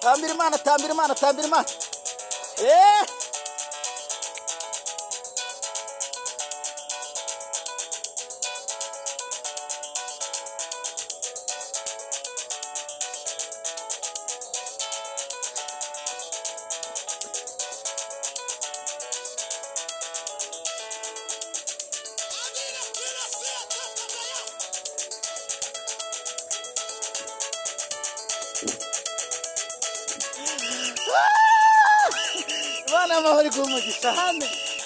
Tambira Imana, tambira Imana, tambira Imana. Eh! Imana y'amahoro iguhe umugisha.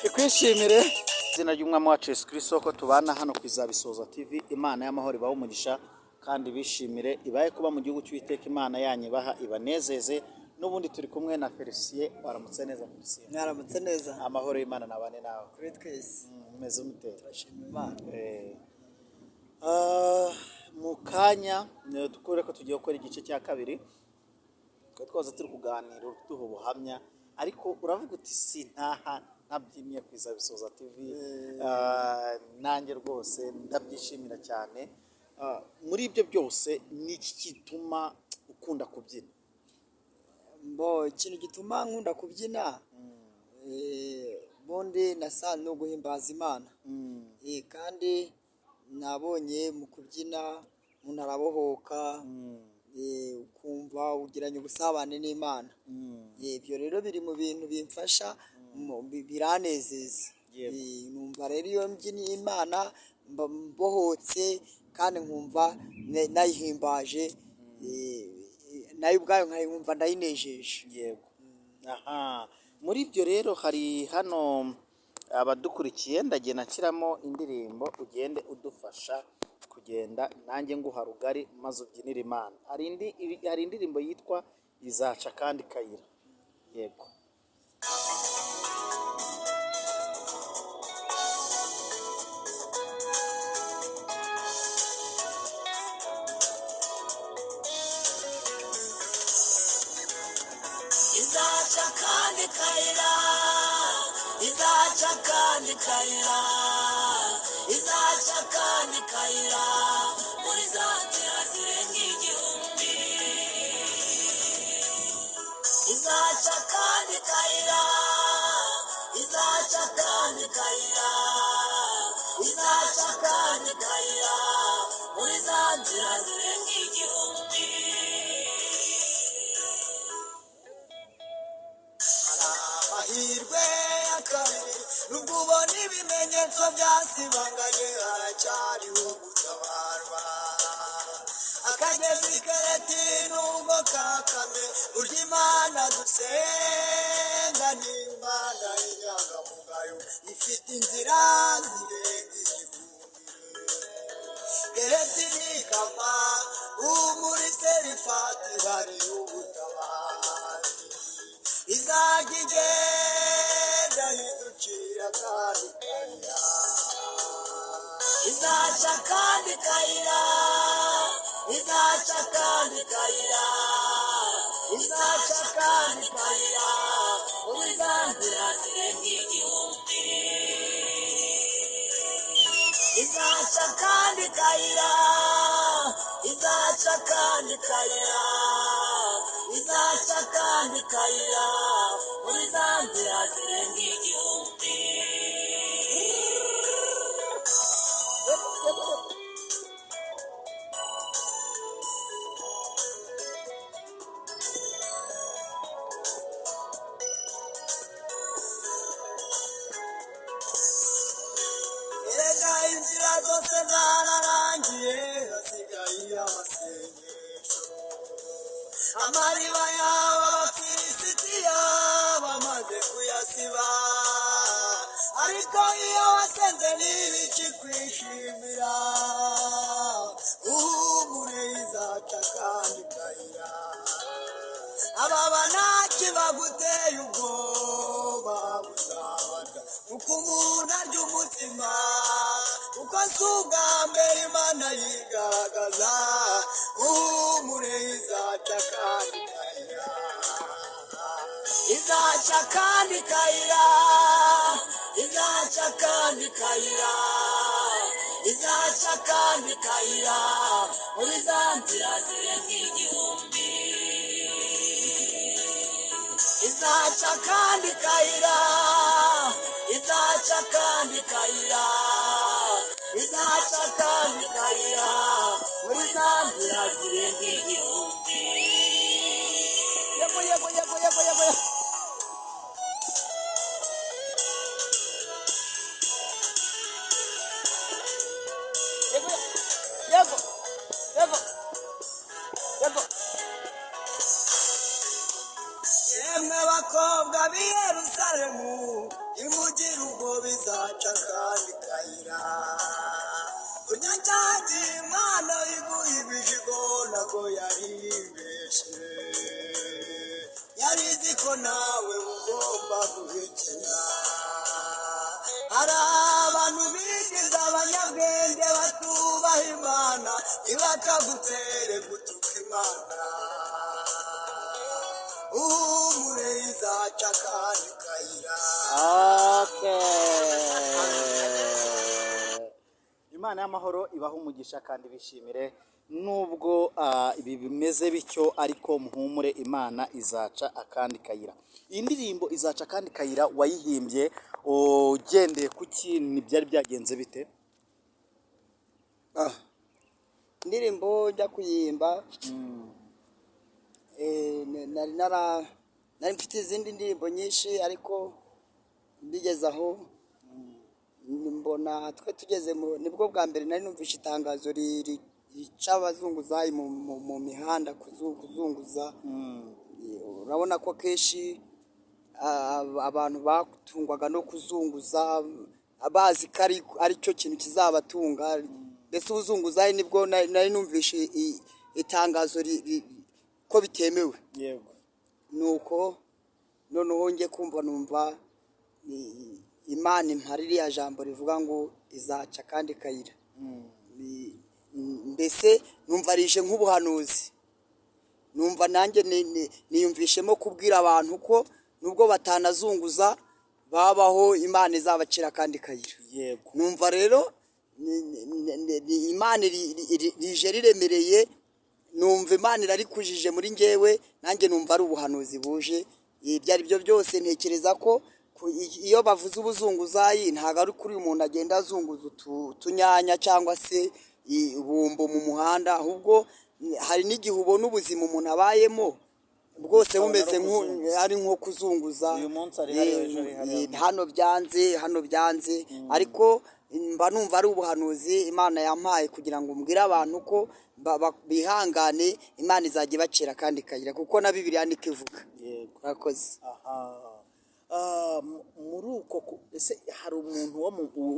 Ikwishimire. Izina ry'Umwami wacu Yesu Kristo ko tubana hano ku Izabisoza TV, Imana y'amahoro ibahe umugisha kandi bishimire, ibahe kuba mu gihugu cy'Uwiteka Imana yanyu ibaha ibanezeze. N'ubundi turi kumwe na Felicien. Waramutse neza, Felicien? Mwaramutse neza. Amahoro y'Imana nabane nawe. Kuri twese. Umeze mute? Turashima Imana. Mu kanya dukure ko tugiye gukora igice cya kabiri, twari twaza turi kuganira duha ubuhamya, ariko uravuga uti sintaha ntabyimye ku Izabisoza TV. Nanjye rwose ndabyishimira cyane. Muri ibyo byose ni iki gituma ukunda kubyina? Mbo ikintu gituma nkunda kubyina, ubundi nasanze no guhimbaza Imana. Kandi nabonye mu kubyina umuntu arabohoka, ukumva ugiranye ubusabane n'Imana. Ibyo rero biri mu bintu bimfasha, biranezeza. Numva rero iyo mbyiniye Imana mba mbohotse kandi nkumva nayihimbaje, nayo ubwayo nkayumva ndayinejeje. Yego. Aha, muri ibyo rero hari hano abadukurikiye, ndagenda nshyiramo indirimbo ugende udufasha kugenda nanjye nguha rugari maze ubyinire Imana. Hari indirimbo yitwa Izaca kandi kayira. Yego. Izaca kandi kayira, izaca kandi kayira, izaca kandi kayira muri za nzira zirenga 1000. Izaca kandi kayira, izaca kandi kayira, izaca kandi kayira muri za nzira zirenga 1000. Amahirwe ya kabiri, nubwo ubona ibimenyetso byasibanganye, haracyariho gutabarwa. Akagezi Kereti nubwo kakame, burya Imana dusenga ni Imana y'inyangamugayo, ifite inzira zirenga 1000. Kereti nikama muri Serifati hari ubutabazi, izajya igenda iducira kandi kayira. Izaca kandi kayira, izaca kandi kayira, izaca kandi kayira muri za nzira zirenga 1000. Izaca kandi kayira, izaca kandi kayira, izaca kandi kayira muri za nzira zirenga 1000. Erega inzira zose zararangiye, hasigaye amasengesho. Amariba yaba Abafilisitiya bamaze kuyasiba, ariko iyo wasenze ntibikikwishimira. Uhumure, izaca kandi kayira. Aba banaki baguteye ubwoba buzabarya kuko umuntu arya umutima, kuko si ubwa mbere Imana yigaragaza. Uhumure, izaca kandi kayira, izaca kandi kayira, izaca kandi kayira. Izaca kandi kayira muri za nzira zirenga 1000. Izaca kandi kayira, izaca kandi kayira, izaca kandi kayira muri za nzira zirenga 1000. Yego, yego, yego, yego, yego, yego. Yego, yego, yego, yego. Yemwe bakobwa b'i Yerusalemu, nimugire ubwo bizaca kandi kayira. Unyanyagiye impano iguha ibijigo, ntabwo yari yibeshye, yari izi ko nawe ugomba guhekenya. Hari abantu bigize abanyabwenge batubaha Imana, ntibakagutere gutuka Imana. Uhumure, izaca kandi kayira. Okay. Imana y'amahoro ibaha umugisha kandi bishimire nubwo ibi bimeze bityo, ariko muhumure, Imana izaca akandi kayira. Iyi ndirimbo "Izaca akandi kayira" wayihimbye ugendeye ku kintu byari byagenze bite? Ah, indirimbo njya kuyihimba, nari mfite izindi ndirimbo nyinshi, ariko mbigeze aho mbona twe tugeze mu nibwo bwa mbere nari numvishe itangazo rica abazunguzayi mu mihanda kuzunguza. Urabona ko kenshi abantu batungwaga no kuzunguza, bazi ko ari cyo kintu kizabatunga. Mbese ubuzunguzayi nibwo nari numvishe itangazo ko bitemewe. Nuko noneho njye kumva numva Imana impa ririya jambo rivuga ngo izaca kandi kayira. Mbese numva rije nk'ubuhanuzi, numva nanjye niyumvishemo kubwira abantu ko nubwo batanazunguza babaho, Imana izabacira kandi kayira. Numva rero Imana rije riremereye, numva Imana irarikujije muri njyewe, nanjye numva ari ubuhanuzi buje. Ibyo ari byo byose, ntekereza ko iyo bavuze ubuzunguzayi ntabwo ari kuri uyu muntu agenda azunguza utunyanya cyangwa se ibumbo mu muhanda, ahubwo hari n'igihe ubona ubuzima umuntu abayemo bwose Ukabona bumeze ari ukuzunguza. Ari nko kuzunguza. Uyu munsi ari hariya, ejo ari hariya. Hano byanze, hano byanze, ariko mba numva ari ubuhanuzi Imana yampaye kugira ngo mbwire abantu ko bihangane, Imana izajya ibacira kandi kayira, kuko na Bibiliya niko ivuga. Urakoze. Aha. Muri uko ese hari umuntu wo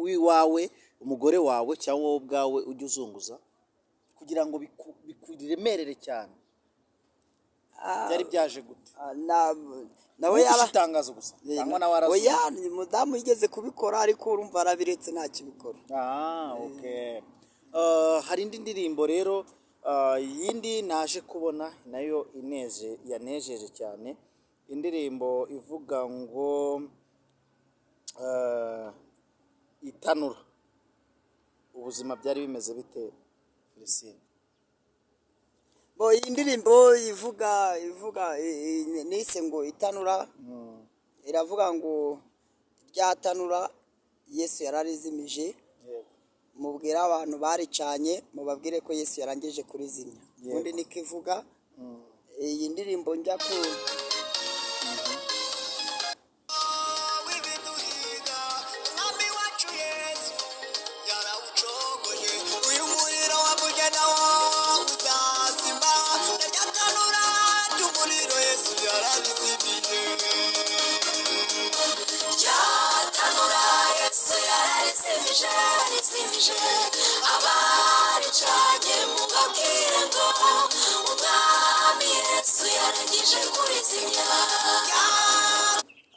w'iwawe, umugore wawe cyangwa wowe ubwawe, ujya uzunguza kugira ngo bikuremerere cyane? Byari byaje gute? Ah, nawe Wumvise yaba itangazo gusa cyangwa nawe arazunguza? Oya, ni umudamu yigeze kubikora, ariko urumva arabiretse, ntakibikora. Ah, okay. Hari indi ndirimbo rero, yindi naje kubona nayo ineje yanejeje cyane, indirimbo ivuga ngo "Itanura". Ubuzima byari bimeze bite, Felicien? Bo, iyi ndirimbo ivuga nise ngo "Itanura", iravuga ngo rya tanura Yesu yararizimije. Mubwire abantu baricanye, mubabwire ko Yesu yarangije kurizimya. Ubundi niko ivuga iyi ndirimbo njya ku w'ibiduhiga, Umwami wacu Yesu yarawucogoye. Uyu muriro wamugena wo uzazima, rya tanura ry'umuriro Yesu yararizimije. Ryatanura Yesu yararizimije, yarizimije. Abaricanye mubabwire ngo Umwami Yesu yarangije kurizimya.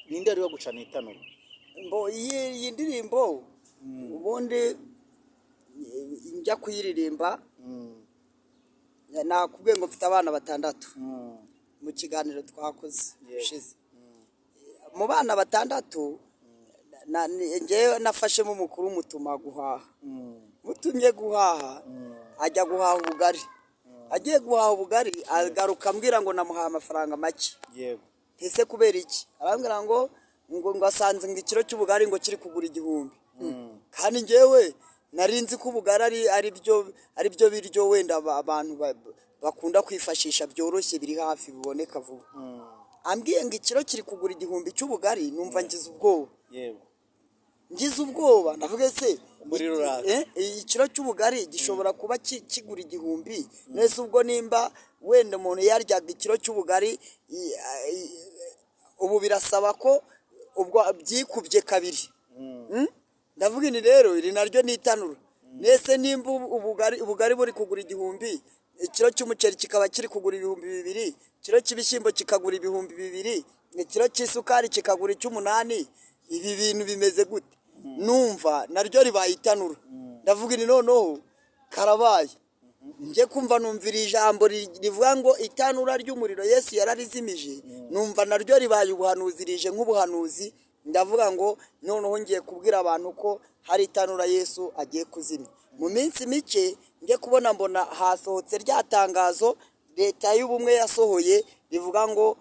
Ninde wari wagucana itanura? Mbo, iyi ndirimbo ubundi njya kuyiririmba, nakubwiye ngo mfite abana batandatu mu kiganiro twakoze ushize. Mu bana batandatu Njyewe nafashemo umukuru mutuma guhaha, mutumye guhaha, ajya guhaha ubugari. Agiye guhaha ubugari agaruka ambwira ngo namuhaye amafaranga make. Ese kubera iki? Arambwira ngo asanze ngo ikiro cy'ubugari ngo kiri kugura 1000, kandi njyewe nari nzi ko ubugari ari byo biryo wenda abantu bakunda kwifashisha, byoroshye, biri hafi, biboneka vuba. Ambwiye ngo ikiro kiri kugura 1000 cy'ubugari, numva ngize ubwoba. Ngize ubwoba, ndavuga se Umuriro uraza. Ikiro cy'ubugari gishobora kuba kigura 1000? Nese ubwo nimba wenda umuntu yaryaga ikiro cy'ubugari, ubu birasaba ko ubwo byikubye kabiri. Ndavuga ini rero iri naryo ni itanura. Nese nimba ubugari buri kugura 1000, ikiro cy'umuceri kikaba kiri kugura 2000, ikiro cy'ibishyimbo kikagura 2000, ikiro cy'isukari kikagura 8,000, ibi bintu bimeze gute? Numva naryo ribaye itanura. Ndavuga ini noneho karabaye. Njye kumva numvira ijambo rivuga ngo itanura ry'umuriro Yesu yararizimije. Numva naryo ribaye ubuhanuzi, rije nk'ubuhanuzi. Ndavuga ngo noneho ngiye kubwira abantu ko hari itanura Yesu agiye kuzimya mu minsi mike. Njye kubona mbona hasohotse rya tangazo Leta y'Ubumwe yasohoye rivuga ngo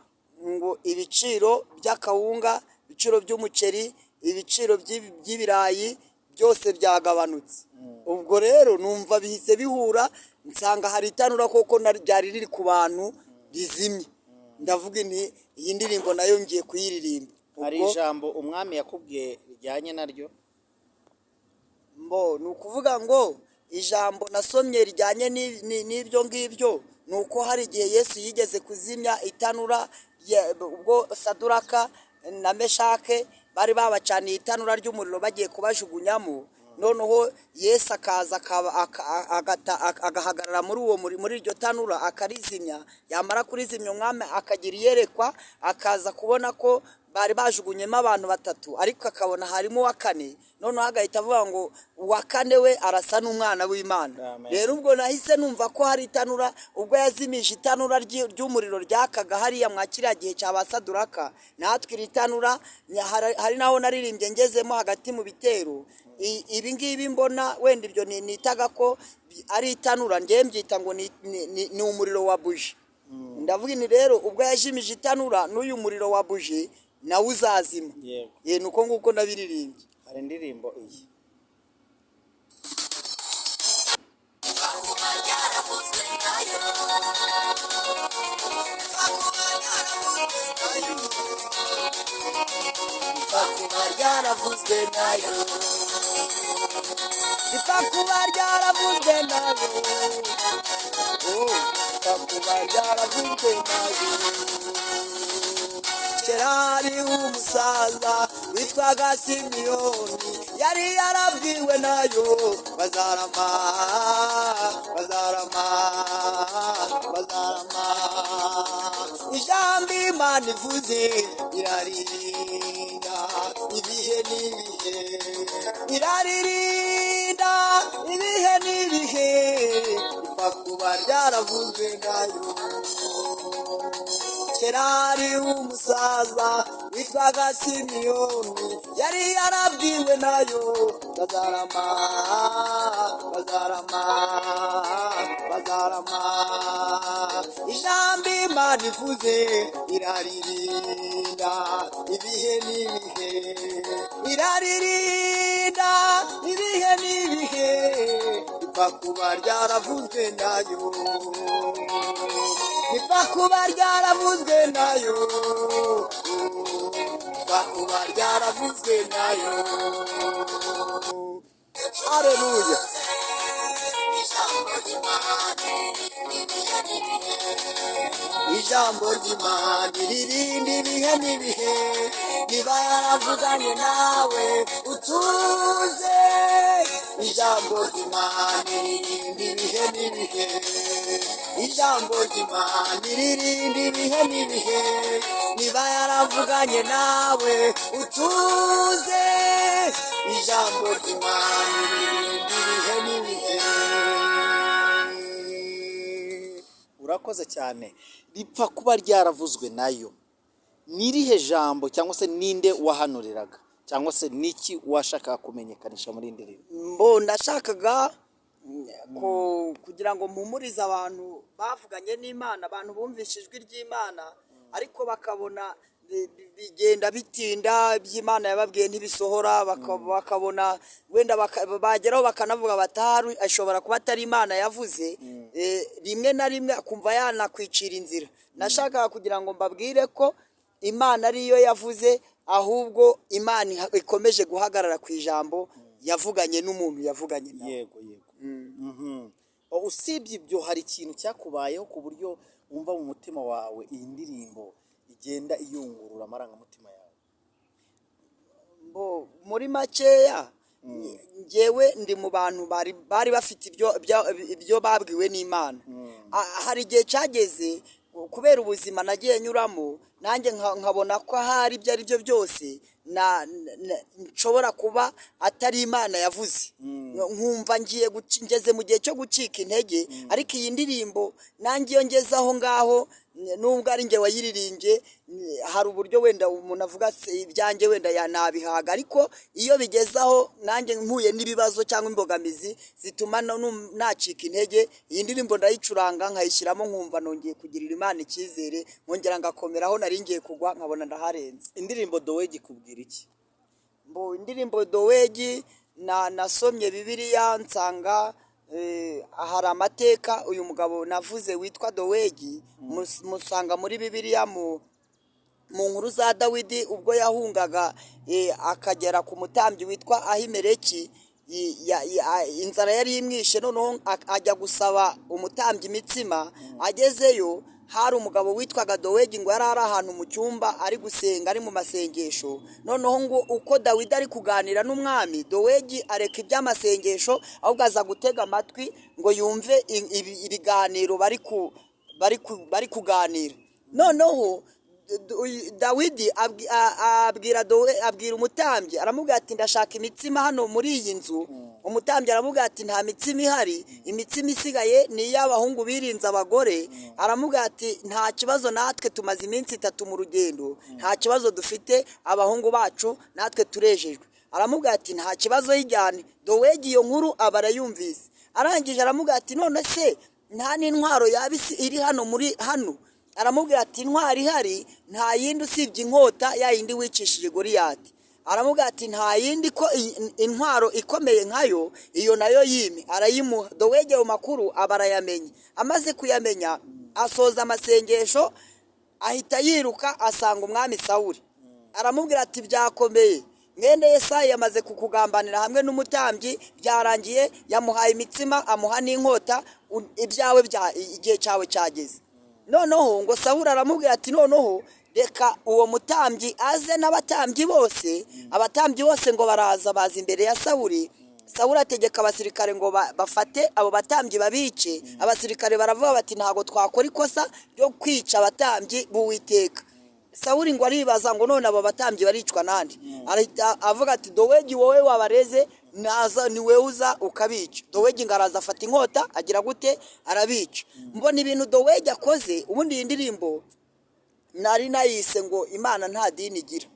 ibiciro by'akawunga, ibiciro by'umuceri, ibiciro by'ibirayi byose byagabanutse. Ubwo rero numva bihise bihura, nsanga hari itanura koko ryari riri ku bantu rizimye. Ndavuga nti iyi ndirimbo nayo ngiye kuyiririmba. Hari Ubwo ijambo umwami yakubwiye rijyanye naryo? Mbo ni ukuvuga ngo ijambo nasomye rijyanye n'ibyo ngibyo ni uko hari igihe Yesu yigeze kuzimya itanura, ubwo Saduraka na Meshake bari babacaniye itanura ry'umuriro bagiye kubajugunyamo. Noneho Yesu akaza agahagarara muri iryo tanura akarizimya. Yamara kurizimya, umwami akagira iyerekwa, akaza kubona ko bari bajugunyemo abantu batatu, ariko akabona harimo uwa kane. Noneho agahita avuga ngo uwa kane we arasa n'umwana w'Imana. Amen. Rero ubwo nahise numva ko hari itanura, ubwo yazimije itanura ry'umuriro ryakaga hariya mwa kiriya gihe cya ba Saduraka, natwe iri tanura hari naho naririmbye ngezemo hagati mu bitero. Ibi ngibi mbona wenda ibyo nitaga ko ari itanura, ngewe mbyita ngo ni umuriro wa buji. Ndavuga ni rero ubwo yajimije itanura, n'uyu muriro wa buji nawe uzazima. Ye, ni uko nguko nabiririmbye. Hari indirimbo iyi. Kuba ryaravuzwe nayo. Ripfa kuba ryaravuzwe nayo, ripfa kuba ryaravuzwe nayo, oh, ripfa kuba ryaravuzwe nayo. Kera hariho umusaza witwaga Simiyoni, yari yarabwiwe nayo bazarama, bazarama, bazarama. Ijambo Imana ivuze iraririnda ibihe n'ibihe, iraririnda ibihe n'ibihe. Ripfa kuba ryaravuzwe nayo. Kera hariho umusaza witwaga Simiyoni, yari yarabwiwe nayo bazarama, bazarama, bazarama. Ijambo Imana ivuze iraririnda ibihe n'ibihe, iraririnda ibihe n'ibihe. Ripfa kuba ryaravuzwe nayo, ripfa kuba ryaravuzwe nayo, ripfa kuba ryaravuzwe nayo. Haleluya! Ijambo ry'Imana ibihe n'ibihe. Ijambo ry'Imana ririnda ibihe n'ibihe. Niba yaravuganye nawe utuze. Ijambo ry'Imana ririnda ibihe n'ibihe, ijambo ry'Imana ririnda ibihe n'ibihe. Niba yaravuganye nawe utuze. Ijambo ry'Imana ririnda ibihe n'ibihe. Urakoze cyane. Ripfa kuba ryaravuzwe nayo, ni irihe jambo cyangwa se ninde wahanuriraga? Cyangwa se niki washakaga kumenyekanisha muri iyi ndirimbo? Mbo nashakaga kugira ngo mpumurize abantu bavuganye n'Imana, abantu bumvishe ijwi ry'Imana ariko bakabona bigenda bitinda, iby'Imana yababwiye ntibisohora, bakabona wenda bageraho bakanavuga batari ashobora kuba atari Imana yavuze. Rimwe na rimwe akumva yanakwicira inzira. Nashakaga kugira ngo mbabwire ko Imana ariyo yavuze, ahubwo Imana ikomeje guhagarara ku ijambo yavuganye n'umuntu yavuganye nawe. Yego. Usibye ibyo, hari ikintu cyakubayeho ku buryo wumva mu mutima wawe iyi ndirimbo igenda iyungurura amarangamutima yawe? Mbo muri makeya, njyewe ndi mu bantu bari bafite ibyo babwiwe n'Imana. Hari igihe cyageze kubera ubuzima nagiye nyuramo, nanjye nkabona ko ahari ibyo ari byo byose nshobora kuba atari Imana yavuze, nkumva ngiye ngeze mu gihe cyo gucika intege. Ariko iyi ndirimbo nanjye iyo ngeze aho ngaho, nubwo ari njye wayiririmbye, hari uburyo wenda umuntu avuga se ibyanjye wenda yanabihaga, ariko iyo bigeze aho nanjye mpuye n'ibibazo cyangwa imbogamizi zituma nacika intege, iyi ndirimbo ndayicuranga nkayishyiramo, nkumva nongeye kugirira Imana icyizere, nkongera ngakomera aho nari ngiye kugwa nkabona ndaharenze. Indirimbo Dowegi ikubwira iki? Mbo indirimbo Dowegi, na nasomye Bibiliya nsanga hari amateka uyu mugabo navuze witwa Dowegi, musanga muri Bibiliya mu nkuru za Dawidi ubwo yahungaga, akagera ku mutambyi witwa Ahimeleki, inzara yari imwishe, noneho ajya gusaba umutambyi imitsima. Agezeyo hari umugabo witwaga Dowegi, ngo yari ari ahantu mu cyumba ari gusenga, ari mu masengesho. Noneho ngo uko Dawidi ari kuganira n'umwami, Dowegi areka iby'amasengesho, ahubwo aza gutega amatwi ngo yumve ibiganiro bari kuganira. Noneho Dawidi abwira umutambyi, aramubwira ati: "Ndashaka imitsima hano muri iyi nzu." Umutambyi aramubwira ati: "Nta mitsima ihari, imitsima isigaye ni iy'abahungu birinze abagore." Aramubwira ati: "Nta kibazo, natwe tumaze iminsi 3 mu rugendo, nta kibazo dufite, abahungu bacu natwe turejejwe." Aramubwira ati: "Nta kibazo, yijyane." Dowegi iyo nkuru aba arayumvise, arangije aramubwira ati: "None se nta n'intwaro yaba iri hano muri hano?" Aramubwira ati: "Intwaro ihari nta yindi usibye inkota ya yindi wicishije Goliyati." Aramubwira ati: "Nta yindi ko intwaro ikomeye nkayo, iyo nayo yime." Arayimuha. Dowegi ayo makuru aba arayamenye. Amaze kuyamenya asoza amasengesho, ahita yiruka asanga umwami Sawuli, aramubwira ati: "Byakomeye, mwene Yesayi yamaze kukugambanira hamwe n'umutambyi, byarangiye, yamuhaye imitsima amuha n'inkota, ibyawe bya igihe cyawe cyageze." Noneho ngo Sawuli aramubwira ati: "Noneho reka uwo mutambyi aze n'abatambyi bose." Abatambyi bose ngo baraza, baza imbere ya Sawuli. Sawuli ategeka abasirikare ngo bafate abo batambyi babice. Abasirikare baravuga bati: "Ntabwo twakora ikosa ryo kwica abatambyi b'Uwiteka." Sawuli ngo aribaza ngo: "None abo batambyi baricwa nande?" Arahita avuga ati: "Dowegi, wowe wabareze, naza ni wowe uza ukabica." Dowegi ngo araza afata inkota, agira gute, arabica. Mbona ibintu Dowegi akoze. Ubundi iyi ndirimbo nari nayise ngo Imana nta dini igira.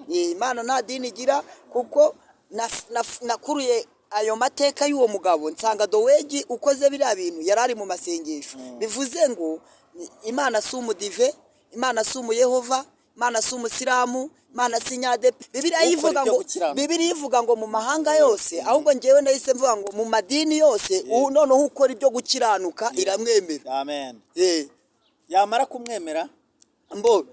Imana nta dini igira, kuko nakuruye ayo mateka y'uwo mugabo, nsanga Dowegi ukoze biriya bintu yari ari mu masengesho. Bivuze ngo Imana si umudive, Imana si umuyehova, Imana si umusilamu, Imana si nyadepe. Bibiliya Ukora ivuga ibyo ngo gukiranuka. Bibiliya ivuga ngo mu mahanga yose, ahubwo njyewe nahise mvuga ngo mu madini yose, noneho ukora ibyo gukiranuka iramwemera. Amen. Yamara kumwemera? Mbo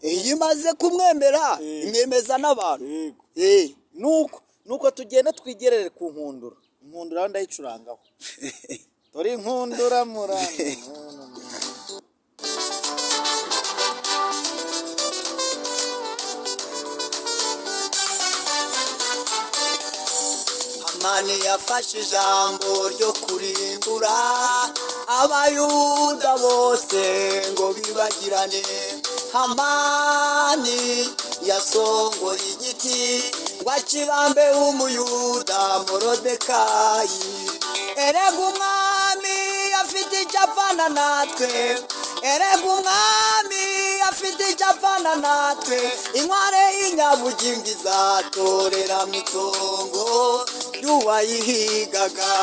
iyo imaze kumwemera imwemeza n'abantu. Yego. Nuko tugenda twigerere ku nkundura. Inkundura aho ndayicurangaho, dore inkundura muranga. Hamani yafashe ijambo ryo kurimbura Abayuda bose ngo bibagirane. Hamani yasongoye igiti ngo akibambe Umuyuda Morodekayi. Erega umwami afite icyo apfana natwe, erega umwami. afite icyo apfana natwe. Inkware y'inyabugingo izatorera mu itongo ry'uwayihigaga.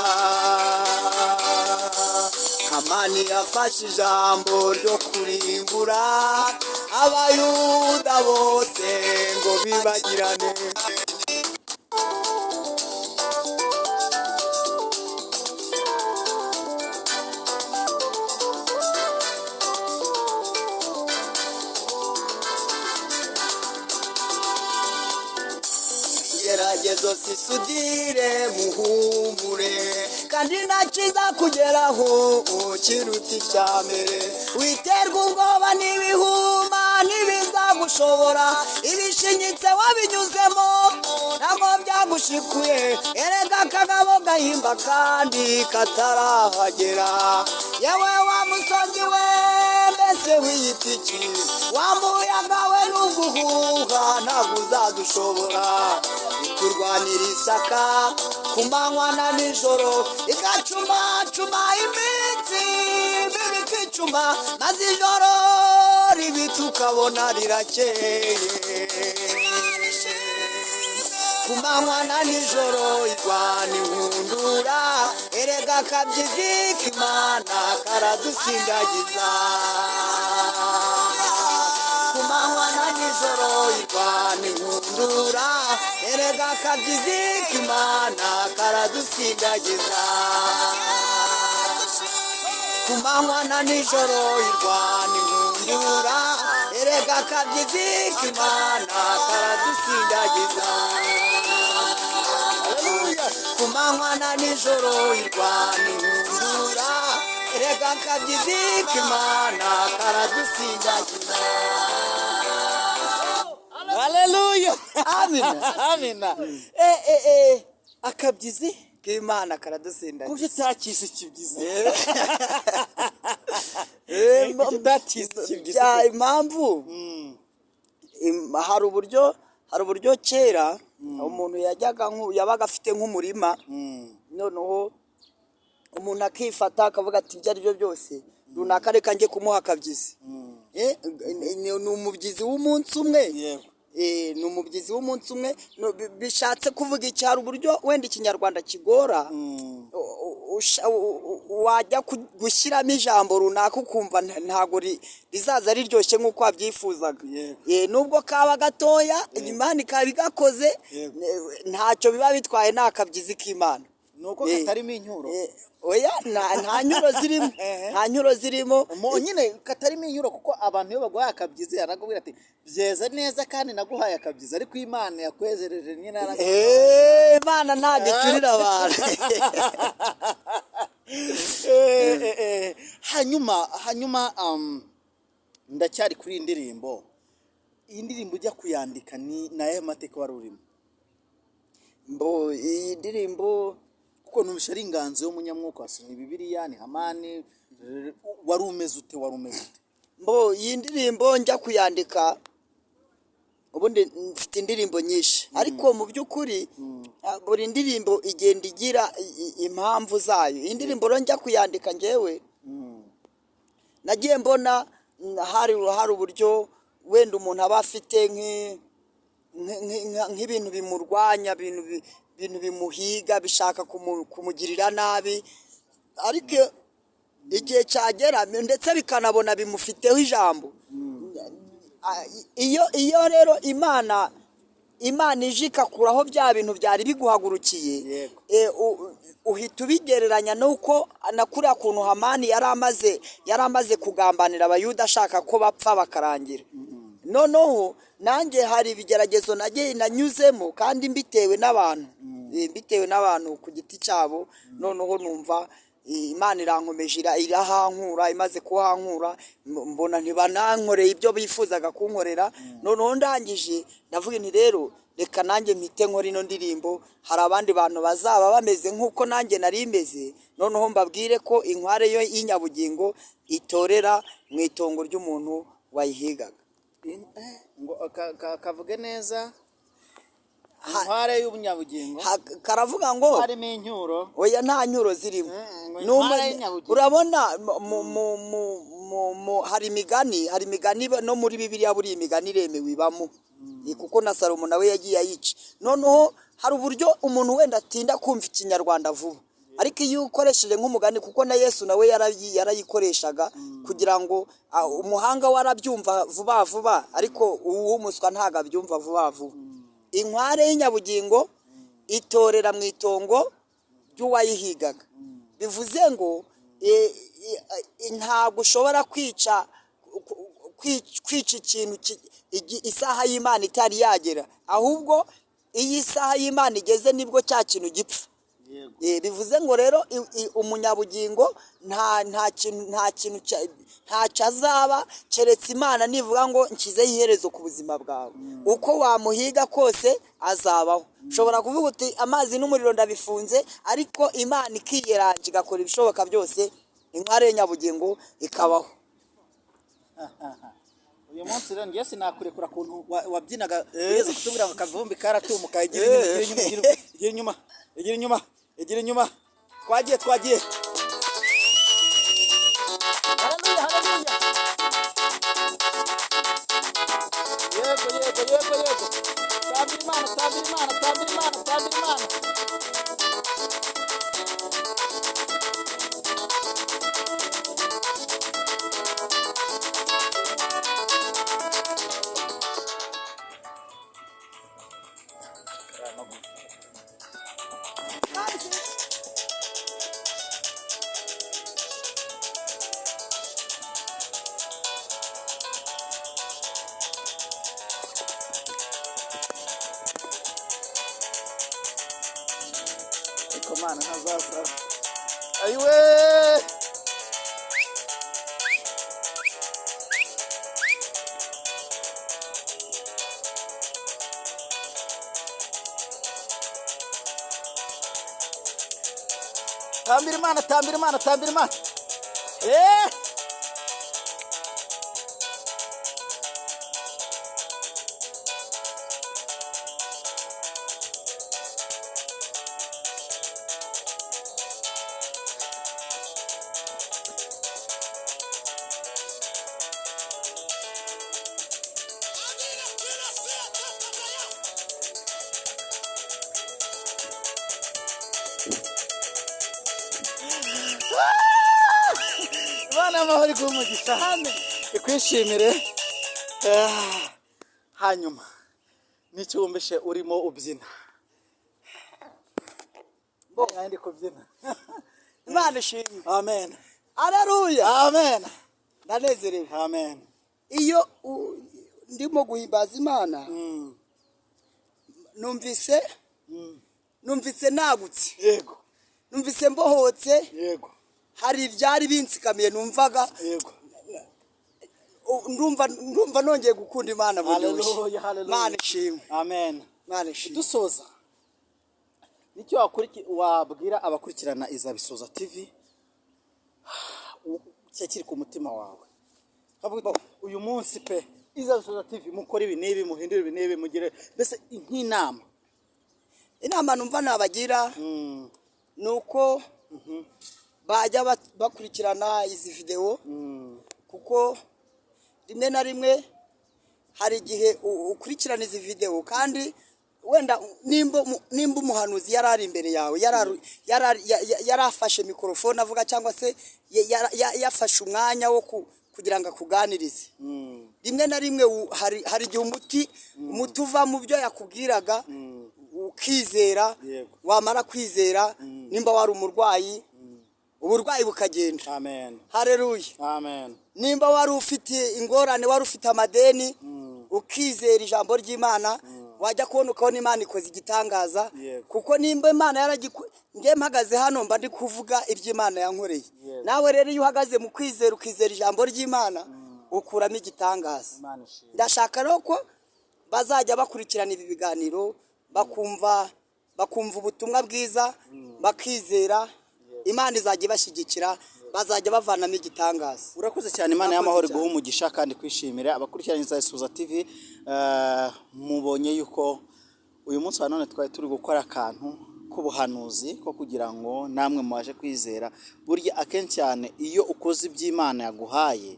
Hamani yafashe ijambo ryo kurimbura Abayuda bose ngo bibagirane. Igeragezo sisudire muhumure, kandi nta cyiza kugeraho kiruta icya mbere. Witerwa ubwoba n'ibihuma ntibizagushobora, ibishinyitse wabinyuzemo ntabwo byagushikuye. Erega akagabo gahimba kandi katarahagera. Yewe wa musozi we, mbese wiyita iki? Wa muyaga we n'uguhuha ntabwo uzadushobora. Iturwanira ishyaka ku manywa na nijoro, igacumacuma iminsi mibi ikicuma, maze ijoro ribi tukabona rirakeye. Ku manywa na nijoro irwana inkundura, erega akabyizi k'Imana karadusindagiza. Ku manywa na nijoro irwana inkundura, erega akabyizi k'Imana karadusindagiza. Ku manywa na nijoro irwana inkundura, erega akabyizi k'Imana karadusindagiza. Ku manywa na nijoro irwana inkundura, erega akabyizi k'Imana karadusindagiza. Haleluya! Amina. Amina. Eh, eh, eh, akabyizi k'Imana karadusindagiza. Kuki utakise ikibyizi? Kuki utakise ikibyizi? Bya impamvu, hari uburyo kera umuntu yajyaga yabaga afite nk'umurima, noneho umuntu akifata akavuga ati: "Ibyo ari byo byose runaka reka njye kumuha akabyizi." Ni umubyizi w'umunsi umwe. Ni umubyizi w'umunsi umwe. No, bishatse kuvuga iki? Hari uburyo wenda Ikinyarwanda kigora, wajya gushyiramo ijambo runaka ukumva ntabwo rizaza riryoshye nk'uko wabyifuzaga. Nubwo kaba gatoya, Imana ikaba igakoze, ntacyo biba bitwaye, ni akabyizi k'Imana. Ni uko katarimo incyuro. Oya, nta nyuro zirimo, nta nyuro zirimo. Nyine katarimo inyuro, kuko abantu iyo baguhaye akabyizi arakubwira ati: "Byeze neza kandi naguhaye akabyizi," ariko Imana yakwezereje nyine Imana ntabwo icurira abantu. Hanyuma ndacyari kuri iyi ndirimbo. Iyi ndirimbo ujya kuyandika ni ayahe mateka wari urimo? Mbo iyi ndirimbo, Kuko numvise ari inganzo y'umunyamwuka, wasomye Bibiliya, ni Hamani, wari umeze ute? Wari umeze ute? Mbo iyi ndirimbo njya kuyandika, ubundi mfite indirimbo nyinshi, ariko mu by'ukuri buri ndirimbo igenda igira impamvu zayo. Iyi ndirimbo rero njya kuyandika, njyewe nagiye mbona hari uburyo wenda umuntu aba afite nk'ibintu bimurwanya, ibintu bimuhiga, bishaka kumugirira nabi, ariko igihe cyagera ndetse bikanabona bimufiteho ijambo. Iyo rero Imana ije ikakuraho bya bintu byari biguhagurukiye, uhita ubigereranya n'uko na kuriya kuntu Hamani yari amaze kugambanira Abayuda ashaka ko bapfa bakarangira. Noneho nanjye hari ibigeragezo nagiye nanyuzemo kandi mbitewe n'abantu ku giti cyabo. Noneho numva Imana irankomeje, irahankura. Imaze kuhankura, mbona ntibanankoreye ibyo bifuzaga kunkorera. Noneho ndangije ndavuga nti: "Rero reka nanjye mpite nkora ino ndirimbo. Hari abandi bantu bazaba bameze nk'uko nanjye nari meze, noneho mbabwire ko inkware yo y'inyabugingo itorera mu itongo ry'umuntu wayihigaga." Ngo kavuge neza. Inkware y'ubunyabugingo. Karavuga ngo Harimo incyuro. Oya, nta nyuro zirimo. Ngo Ni inkware y'inyabugingo. Urabona hari imigani no muri Bibiliya. Buriya imigani iremewe, ibamo. Kuko na Salomo nawe yagiye ayica. Noneho hari uburyo umuntu wenda atinda kumva Ikinyarwanda vuba, ariko iyo ukoresheje nk'umugani, kuko na Yesu nawe yarayikoreshaga kugira ngo umuhanga we arabyumva vuba vuba, ariko uw'umuswa ntabwo abyumva vuba vuba. Inkware y'inyabugingo itorera mu itongo ry'uwayihigaga. Bivuze ngo ntabwo ushobora kwica ikintu isaha y'Imana itari yagera. Ahubwo iyo isaha y'Imana igeze, nibwo cya kintu gipfa. Bivuze ngo rero umunyabugingo nta kintu ntacyo azaba, keretse Imana nivuga ngo nshyizeho iherezo ku buzima bwawe. Uko wamuhiga kose azabaho. Ushobora kuvuga uti amazi n'umuriro ndabifunze, ariko Imana ikiyeranja, igakora ibishoboka byose, inkware y'inyabugingo ikabaho. Uyu munsi rero njye sinakurekura kuntu wabyinaga. Ugeze kutubwira ngo akavumbi karatumuka. Igira inyuma, igira inyuma, igira inyuma, igira inyuma, igira inyuma. Twagiye, twagiye. Haleluya, haleluya! Yego, yego, yego, yego! Tambira Imana, tambira Imana, tambira Imana, tambira Imana! Ariko Mana, ntazasara ayiwe! Tambira Imana, tambira Imana, tambira Imana! Eh! Imana y'amahoro iguhe umugisha, ikwishimire. Hanyuma n'icyo wumvishe urimo ubyina? Mbonye ndi kubyina. Imana ishimwe! Amen. Aleluya! Amen. Ndanezerewe. Amen. Iyo ndimo guhimbaza Imana, numvise nagutse. Numvise mbohotse. Hari ibyari binsikamiye numvaga. Ndumva nongeye gukunda Imana bundi bushya. Haleluya, haleluya. Imana ishimwe! Amen. Imana ishimwe! Dusoza, nicyo wabwira abakurikirana Izabisoza TV cya kiri ku mutima wawe? Kavuga uti, uyu munsi pe, Izabisoza TV mukore ibi n'ibi, muhindure ibi n'ibi, mugire mbese nk'inama. Inama numva nabagira ni uko bajya bakurikirana izi videwo, kuko rimwe na rimwe hari igihe ukurikirana izi videwo, kandi wenda nimba umuhanuzi yari ari imbere yawe, yari afashe mikorofone avuga, cyangwa se yafashe umwanya wo kugira ngo akuganirize, rimwe na rimwe hari igihe umuti uva mu byo yakubwiraga, ukizera. Wamara kwizera, nimba wari umurwayi, uburwayi bukagenda. Amen. Hareruya! Amen. Nimba wari ufite ingorane, wari ufite amadeni, ukizera ijambo ry'Imana, wajya kubona ukabona Imana ikoze igitangaza. Kuko nimba Imana njye mpagaze hano, mba ndi kuvuga iby'Imana yankoreye. Nawe rero iyo uhagaze mu kwizera, ukizera ijambo ry'Imana, ukuramo igitangaza. Imana ishimwe! Ndashaka rero ko bazajya bakurikirana ibi biganiro, bakumva ubutumwa bwiza, bakizera. Imana izajya ibashyigikira, bazajya bavanamo igitangaza. Urakoze cyane. Imana Urakoze y'amahoro cyane. iguhe umugisha kandi kwishimira. Abakurikiranye Izabisoza TV, mubonye yuko uyu Uyu munsi wa none twari turi gukora akantu k'ubuhanuzi ko kugira ngo namwe mubashe kwizera. Burya akenshi cyane iyo ukoze iby'Imana yaguhaye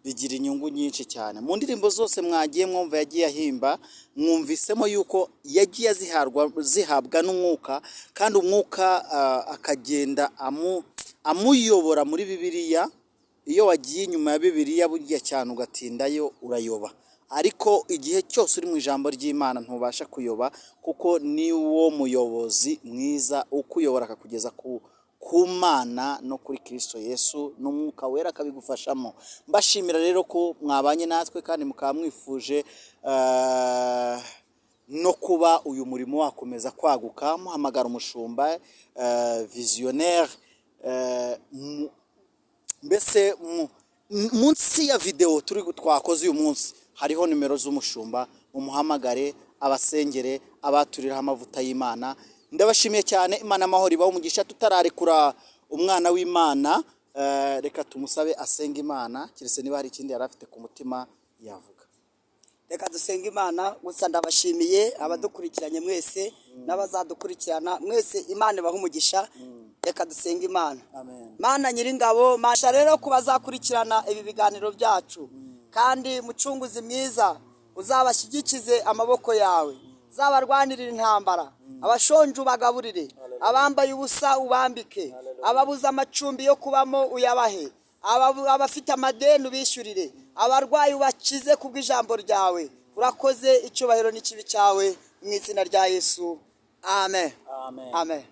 bigira inyungu nyinshi cyane. Mu ndirimbo zose mwagiye mwumva yagiye ahimba, mwumvisemo yuko yagiye zihabwa n'umwuka, kandi umwuka akagenda amuyobora muri Bibiliya. Iyo wagiye inyuma ya Bibiliya burya cyane ugatindayo urayoba, ariko igihe cyose uri mu ijambo ry'Imana ntubasha kuyoba, kuko ni wo muyobozi mwiza ukuyobora akakugeza ku Mana no kuri Kristo Yesu, n'Umwuka Wera akabigufashamo. Mbashimira rero ko mwabanye natwe kandi mukaba mwifuje no kuba uyu murimo wakomeza kwaguka, muhamagara umushumba visionnaire, mbese munsi ya videwo turi twakoze uyu munsi hariho nimero z'umushumba, mumuhamagare abasengere, abaturiraho amavuta y'Imana. Ndabashimiye cyane, Imana amahoro ibahe umugisha. Tutararekura umwana w'Imana, reka tumusabe asenge Imana, keretse niba hari ikindi yari afite ku mutima yavuga. Reka dusenge Imana. Gusa ndabashimiye abadukurikiranye mwese n'abazadukurikirana mwese, Imana ibahe umugisha. Reka dusenge Imana. Amen. Mana Nyiringabo, masha rero ku bazakurikirana ibi biganiro byacu, kandi mucunguzi mwiza uzabashyigikize amaboko yawe, uzabarwanirire intambara, abashonje ubagaburire, abambaye ubusa ubambike, ababuze amacumbi yo kubamo uyabahe, abafite amadeni ubishyurire, abarwayi ubakize kubw'ijambo ryawe. Urakoze, icyubahiro n'ikibi cyawe, mu izina rya Yesu, amen. Amen. Amen.